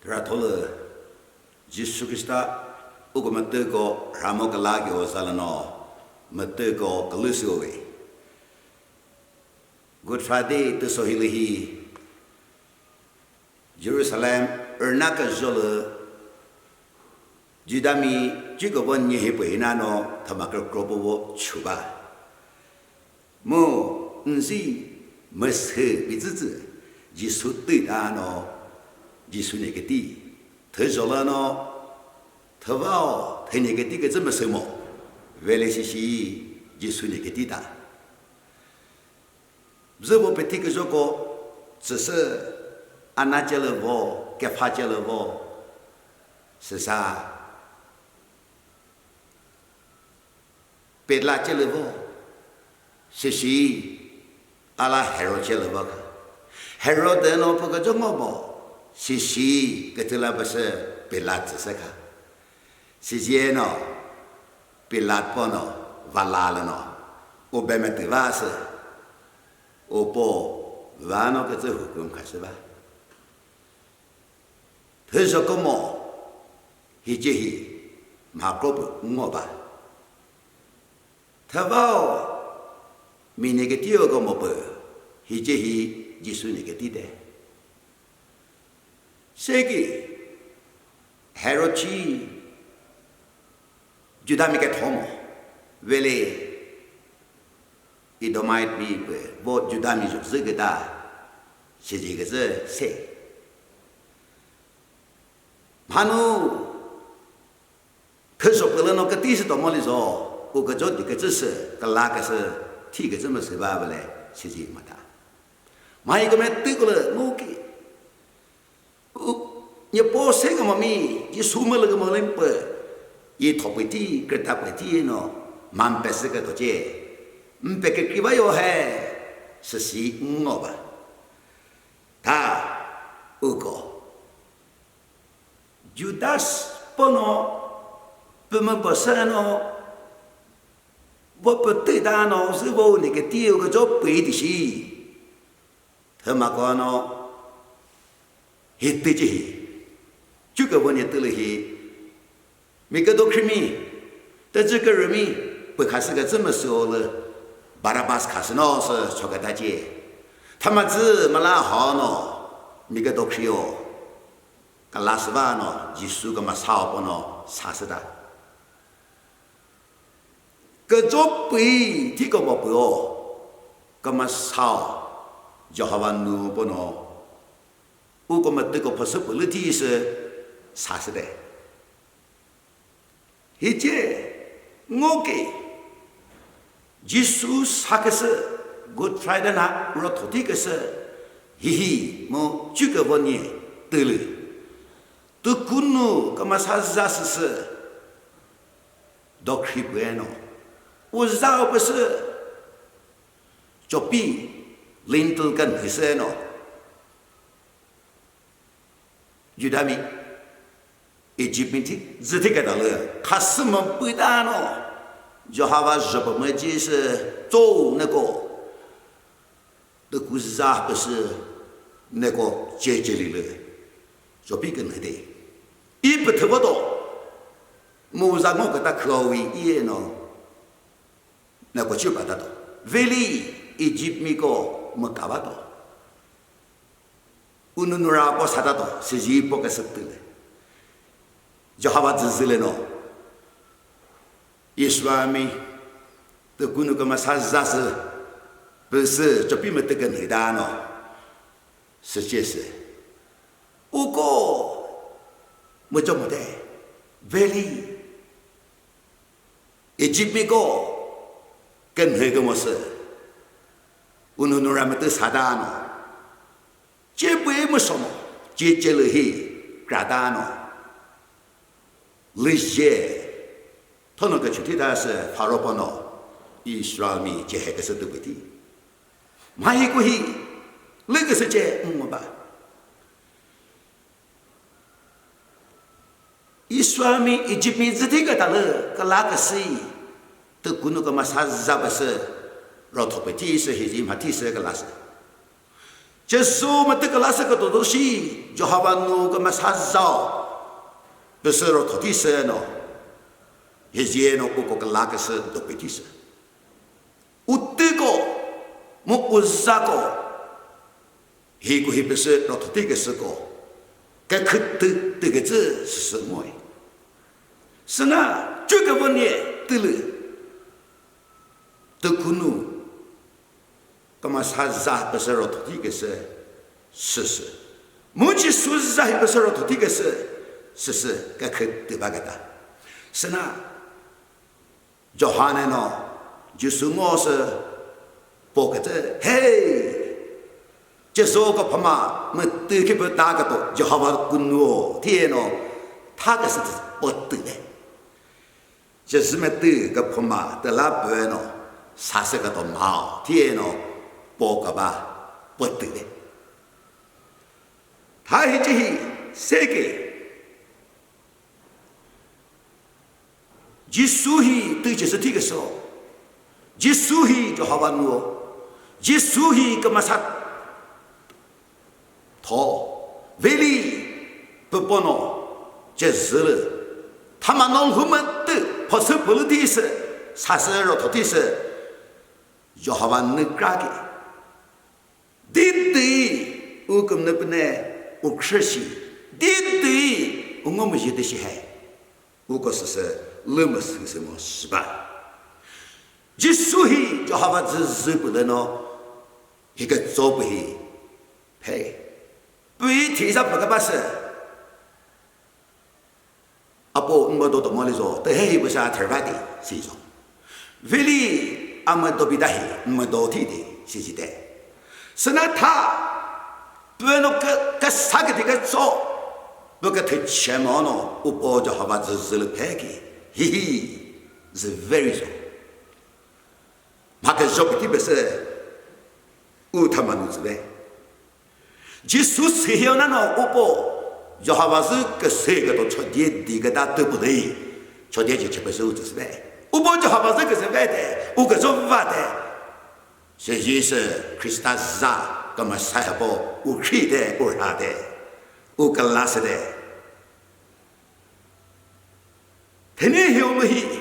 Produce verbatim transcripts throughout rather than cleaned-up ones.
Ratholü Jisu Khrista uko mütüko rhamo kala kio zalüno mütüko külüsüwe. Good Friday tüso hilühi Jerusalem rüna küzholü Judami chiko von nyehi pühina no thüma kükro püvo chuba. Mu nzi müsü bizüzü Jisu tüta no Jisu ne keti. Thüzholü no thüvao thüne keti küzü müsü mo. Vele shishi Jisu ne keti ta. Bzüvo pethi küzhoko tsüsü ana celü vo, kepha celü vo, süsa pela celü vo, sisi ala Herod celü vo kha. Herod no pü küzho ngo vo, sisi kütüla püsü pela tsüsü kha. Sisi eno Pilat pono vala lüno, u be mütü va sü, u po vano kütsü hukum khasü va. Thüzho kümo hice hi mhakro pü ngo ba. Thüvao mi ne keti yo kümo pü hice hi Jisu ne keti te. Seki Herod chi Judami kütho mo, vele Edomite mi pü vo Judami zho zü küta, siji küzü se. Mhanu thüzho pülü no küti sü tomo lizo, u küzho di küzü sü, küla küsü, thi küzü müsü ba vele, siji mata. Mahi küme tükulü mu ki. U, nye po se kümami, Jisu mülü kümülim pü, yi thopüti, krütapüti no, mampesü kütoce, mpe kükri va yo he, süsi ngo ba. Ta, uko. Judas pono, pümü püsü no, vo pütü ta no, zü vo ne küti u küzho püi di shi. Thüma kono hi tüji hi. Chüküvo ne tülü hi. Mi küdo khrimi, tüzü kürümi, pü khasü küzü müsü olü, Barabas khasü no sü chokata ce. Thüma zü müla ho no, mi küdo khrio. Küla sü va no, Jisu kümüsa o pono, sa sü ta. Küzho püi thi kümüpü o, kümüsa o, Jehova nu pono, u kümütüko phasü pülü thi sü sa sü de. Hice, ngo ke, Jisu sa küsü Good Friday na rütho thi küsü, hihi mu chüküvo ne tülü. Tükunu kümüsa za süsü, dokhri püeno. Uza upüsü, chopi, lintel künhüsüno. Judami, Egypt mi thi, zü thi kütalü, khasü mü pütano. Jehova zhopo mü Jisu, tso neko. Tükuza püsü neko cheche lilü. Chopi künhü de. I püthüvo do. Mu za ngo küta khüo wi i eno. Neko chü pata do. Veli Egypt miko mükava do. Ununura po sata do. Sizi po küsütü le. Jehova züzüle no. Israelmi tükunu kümüsa za sü püsü chopi mütü künhü dano. Süchesü. Uko müjo müde. Veli. Egypt miko künhü kümüsü. Ununura mütü sa dano. Che püi müsomo. Che chelü hi kra dano. Lüje, thono küchü thita sü Pharaoh pono Israelmi chehe küsü tüpüti. Mha hi kuhi, lü küsü che ngo ba. Israelmi Egypt mi züthi kütalü, küla küsü, tükunu kümüsa za püsü, rütho püti sü hizi mhathi sü küla sü. Jesu mütü küla sü kütütü shi, Jehova nu kümüsa zao, püsü rütho thi sü no, hizi no uko küla küsü dope thi sü. Utüko, mu uzako, hiko hi püsü rütho thi küsüko, kükhütü tü kütsü süsü ngoyi. Süna, chü küvü nie tülü, tükunu, kümüsa za püsü rütho thi küsü süsü. Mu Jisu za hi püsü rütho thi küsü süsü kükhütü ba küta. Süna, Johane no Jisu ngo sü po kütsü, hey! Jisu küphoma mütü khipü ta küto Jehova kunu o, thie no tha küsü po tü le. Jisu mütü küphoma tüla pü no sa sü küto mao, thie no po küba po tü le. Tha hici hi seke Jisu hi tü Jisu thi küsü. Jisu hi Jehova nu o. Jisu hi kümüsa tho. Veli püpono Jisu lü. Thüma no lhumütü phosü pülü thi sü, sa sü rütho thi sü. Jehova nükra ki. Didi u kümüne püne u khrüshi. Didi u ngo müzhi de shi he. Uko süsü lümü süsü mo shiba. Jisu hi Jehova zü zü pülü no hi kütso pü hi. Hey. Pü hi thi za pü küba sü. Apo nmüdo to moli zo, te hehi püsa thervati, si zo. Veli a müdo bida hi, nmüdo thi di, si si te. Süna tha, püno ke, ke sa ke di ke zo, pü ke the che mo no, upo Jehova zü zü lü phe ki, hi hi, zü very zo. Ma ke zo ke ti be se, u tha ma nu zü ve. Jisu sihio na no upo Jehova zü küse küto chodie di küta tüpülü. Chodie che chepesü u tsüsüve. Upo Jehova zü küse ve de, u küzho va de. Se Jisu Khrista za kümüsa hepo u khri de, u rha de, u küla sü de. Theni hi u lü hi.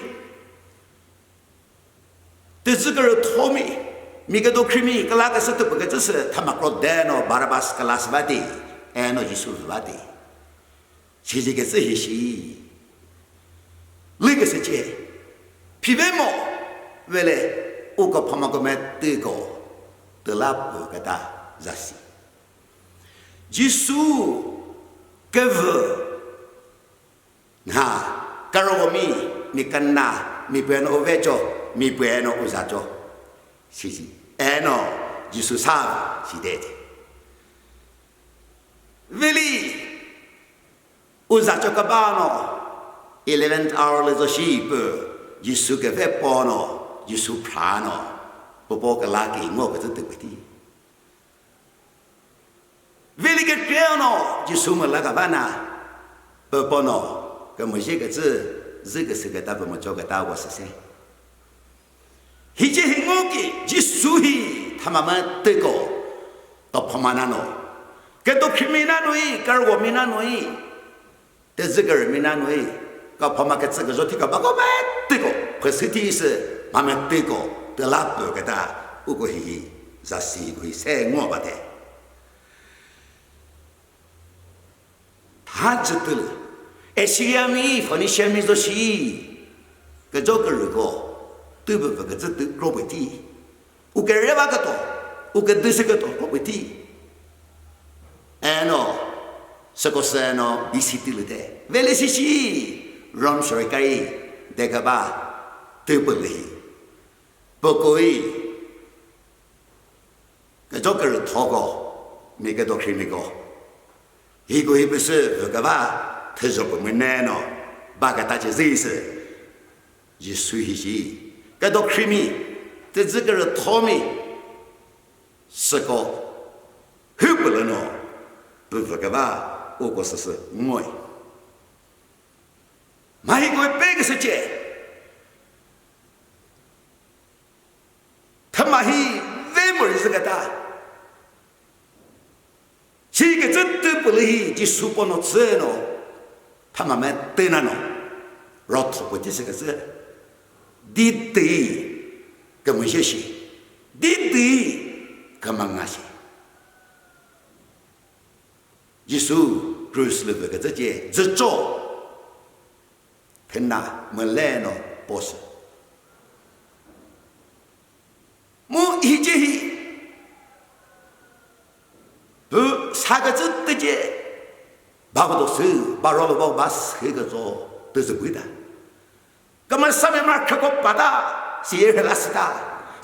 Tüzü kürü thomi, mi küdo khrimi, küla küsü tüpü kütsü sü thüma kro de no Barabas küla sü vati, eno Jisu vü vati. Chizi kütsü hi shi. Lü küsü che. Phive mo, vele, u ko phoma ko me tü ko, tüla pü küta zasi. Jisu küvü. Nha, kürüvo mi, mi kena, mi püeno u vecho, mi püeno u zacho. Sisi, eno, Jisu sa, si de de. Veli, u zacho kübano, eleventh hour lü zo shi pü, Jisu küve pono, Jisu phrano, popo küla ki ngo kütsü tüpüti. Veli kükre no Jisu müla ka vana, püpono, kümüzhe kütsü, zü küsü küta pü mücho küta wa süse. Hiche hi ngo ki Jisu hi thüma mütüko, to phoma na no. Küto khrimi na no i, kürüvo mi na no i. Tüzü kürü mi na nui, ka phoma kütsü küzho thi ka bako metüko, phüsü thi sü, ma metüko, tüla pü küta, uko hihi, zasi ko hi se ngo ba de. Tha cütülü, Assyria mi, Phoenicia mi zo shi, küzho kürü ko, tübü pü kütsü tü kro pü thi. Uke reva küto, uke düsü küto, ko pü thi. Eno, süko sü eno B C ti lü te. Veli sisi, Rom sorkari, dekaba, tüpülü hi. Pokoi, küzho kürü thoko, mi küdo khri mi ko. Hiko hi püsü, vükaba, thüzho pü müneno, ba küta che zisü. Jisu hi shi, küdo khrimi, tüzü kürü thomi, süko, hüpülüno, püvü küba, uko süsü ngoi. Mahi koi pe küsü che. Thüma hi ve mori zü küta. Pülü hi Jisu pono tsü no, thüma me tüna no, rotho pü thisü kütsü, di tüi kümüzhe shi, di tüi kümünga shi. Jisu krus lü vü kütsü ce, zücho, thüna müleno posü. Mu hice hi, pü sa kütsü tüce, ba küdo sü, ba rolo ba ba sü kütso, tüzü püta. Kümüsa mi ma khüko pata, siye hela sita,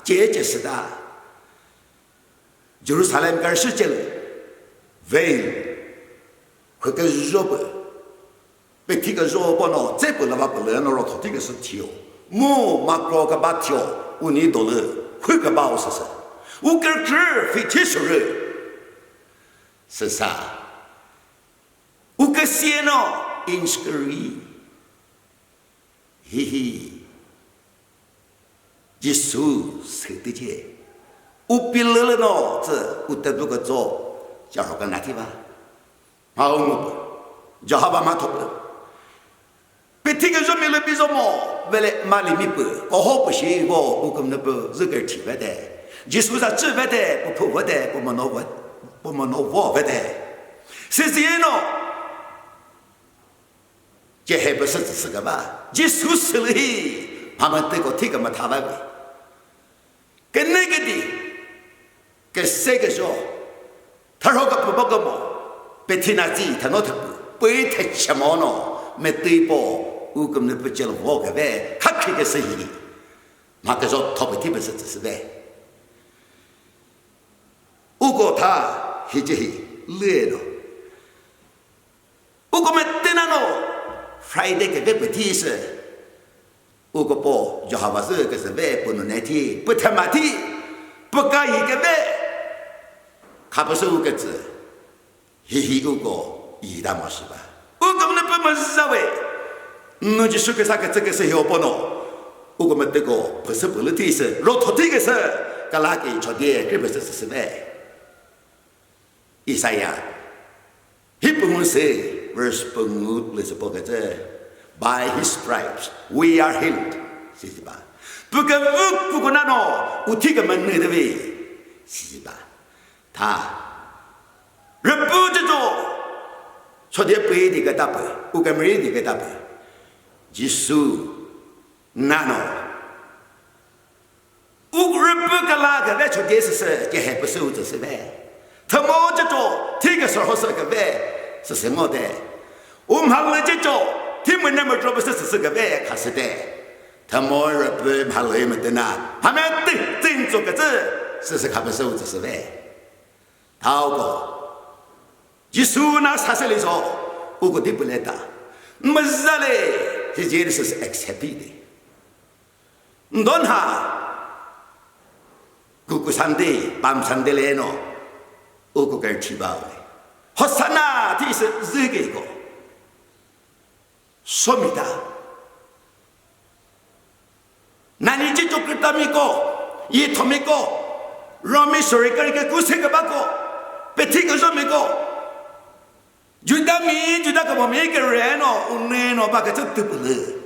ce ce sita. Jerusalem kürüshi ce lü, veil, khüküzho pü, pethi küzho pono, tse pü lava pü lü no rotho thi küsü thio. Mu makro küba thio, uni dolü, khü küba o süsü. U kürkür, fithi sürü. Süsa. U küsieno, inch kürü. Hihi. Jisu sü tüce. U pilülü no tsü u tüdu kütso. Jehova na thiva. Ma u mu pü. Jehova ma thopü. Pethi küzho mi lü bizo mo. Vele mali mi pü. Koho pü shi vo u kümüzü pü zü kürthi vete. Jisu za chü vete. Pu phu vete. Pu mono vo. Pu mono vo vete. Sizieno. Cehe püsü tsüsü küba, Jisu sülü hi, phamütüko thi kümütha ba bi. Küneküdi, küse küzho, thürho küpü ba kümo, pethi na tsi thüno thüpü, püi thechemo no, mütüi po, u kümüzü pü celü vo küve, khakhi küsü hi. Ma küzho thopü thi püsü tsüsü ve. Uko tha, hice hi, lüe no. Uko metüna no, Friday küve pü thi sü. Uko po, Jehova zü küzü ve pü nune thi, pü thüma thi, pü ka yi küve. Khapüsü u kütsü. Hihi uko yi da mo shi ba. Uko mne pü müza we. Nu Jisu küsa kütsü küsü hio pono. Uko metüko püsü pülü thi sü, rotho thi küsü, kala ki chodie kri püsü sü sü ve. Isaiah. Hi püngu se, verse püngu lü sü po kütsü, "By his stripes, we are healed." Sisi ba. Pü küvü pü kuna no, u thi kümüzü de vi. Sisi ba. Tha. Rüpü cüco. Chodie püi di küta pü, u kümüri di küta pü. Jisu, nano. U rüpü kala küve chodie süsü, cehe püsü u tsüsü ve. Thümo cüco, thi küsürho sü küve, süsü ngo de. U mhalü cüco, thi müne mütro püsü süsü küve, khasü de. Thümo rüpü mhalü mütüna, hame tü, tsintso kütsü, süsü khapüsü u tsüsü ve. Thauko. Jisu na saseli so, uko di pületa. Mezale, he Jesus accepted. Ndonha, kuku Sunday, Palm Sunday le no, uko kerchiba we. Hosanna, thi se zige ko. Somita. Nani cüco kütamiko, yithomiko, Romi sorkari küküse kübako, pethi küzomiko, Juda mi, Juda kübo mi küreno, uneno ba kütsü tüpülü.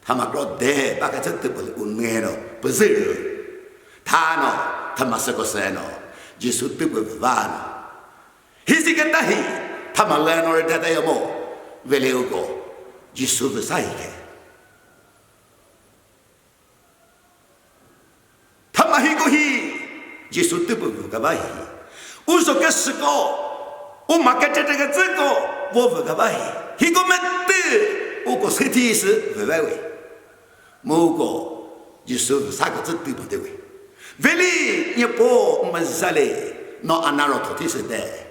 Thüma kro de ba kütsü tüpülü, uneno, püzürü. Thano, thüma süko seno, Jisu tüpü vano. Hisi küta hi, thüma leno re dada yomo, vele uko, Jisu vüsa hi ke. Thüma hiko hi, Jisu tüpü vü küba hi. Uzo küsüko, u ma kücete kütsüko, vo vü küba hi. Hiko metü, uko süthi sü vü ve we. Mu uko, Jisu vü sa kütsü tüpü de we. Veli, nye po mezale, no anaro thothi sü de.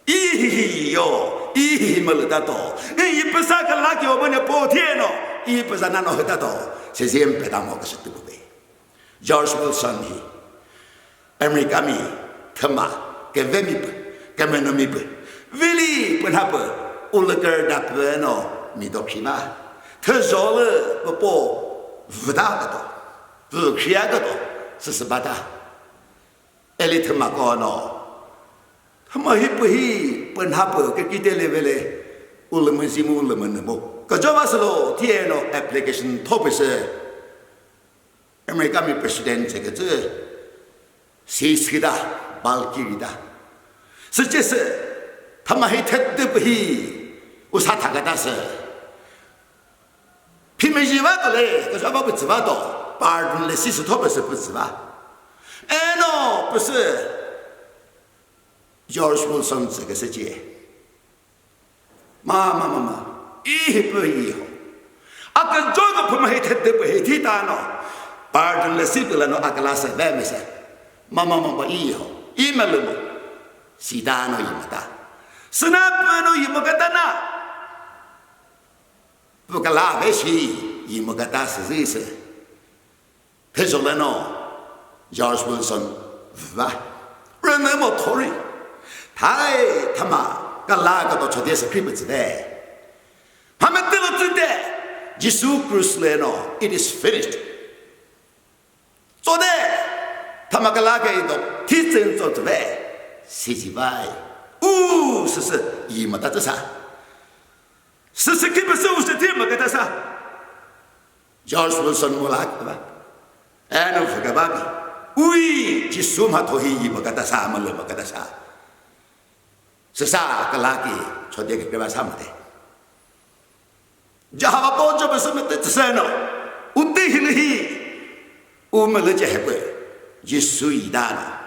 I hihi yo, i hihi mülü tato. I püsa küla kyo bune po thieno, i püsa nano hü tato. Sesi em peta mo küsü tüpü be. George Wilson hi, America mi, thüma, küve mi pü, kümüno mi pü. Veli pü na pü, ulü kürda pü no, mi do khima. Thüzholü pü po, vüda kato, vü khia kato, süsü bata. Eli thüma kono, Hama hi pü hi pü nha pü ke kite level e ulümü zimu ulümü nümu. Kajova silo thieno application thopü sü America mi president che ke tsü si sida balki rida. Süche sü thama hi thette pü hi usa thakata sü. Phimezhi va to le, kajova pü tsü va to, pardon le si sü thopü sü pü tsü va. Eno pü sü George Wilson tsü ke sü che. Ma, ma, ma, ma. I hi pü yi ho. A ke jo ke pü ma hi thete pü hi thi ta no. Pardon le si pü la no a ke la se ve me se. Ma, ma, ma, ma, i ho. I me le mo. Si ta no yi ma ta. Sina pü no yi mo ke ta na. Pü ke la ve shi yi mo ke ta se zi se. Phezho lüno George Wilson va. Rüne mo thori. Thai thama kala ka to chode se khri pütsüde. Phame tilo tsüde. Jisu Christ lüno, "It is finished." Tsode. Thama kala ka ito. Thi tsen tso tsüde. Si ji vai. U, sisi, yi ma ta tsüsa. Sisi khri püsü u se thi ma ka ta sa. George Wilson mula kaba. Eno fika babi. Ui, Jisu ma thohi yi makata sa, ma le makata sa. Sisa kalaki, chode ke kaba sa mate. Jahava po jo besu mete tseno. Uti hili hi. U mele che hepe. Jisu yi dana.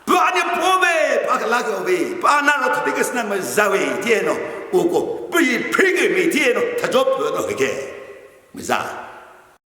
Pü ani po be, pa kalaki obe, pa na ro thate ke sna me zawe tieno. Uko, pü yi phige mi tieno, thajo pü no heke. Meza.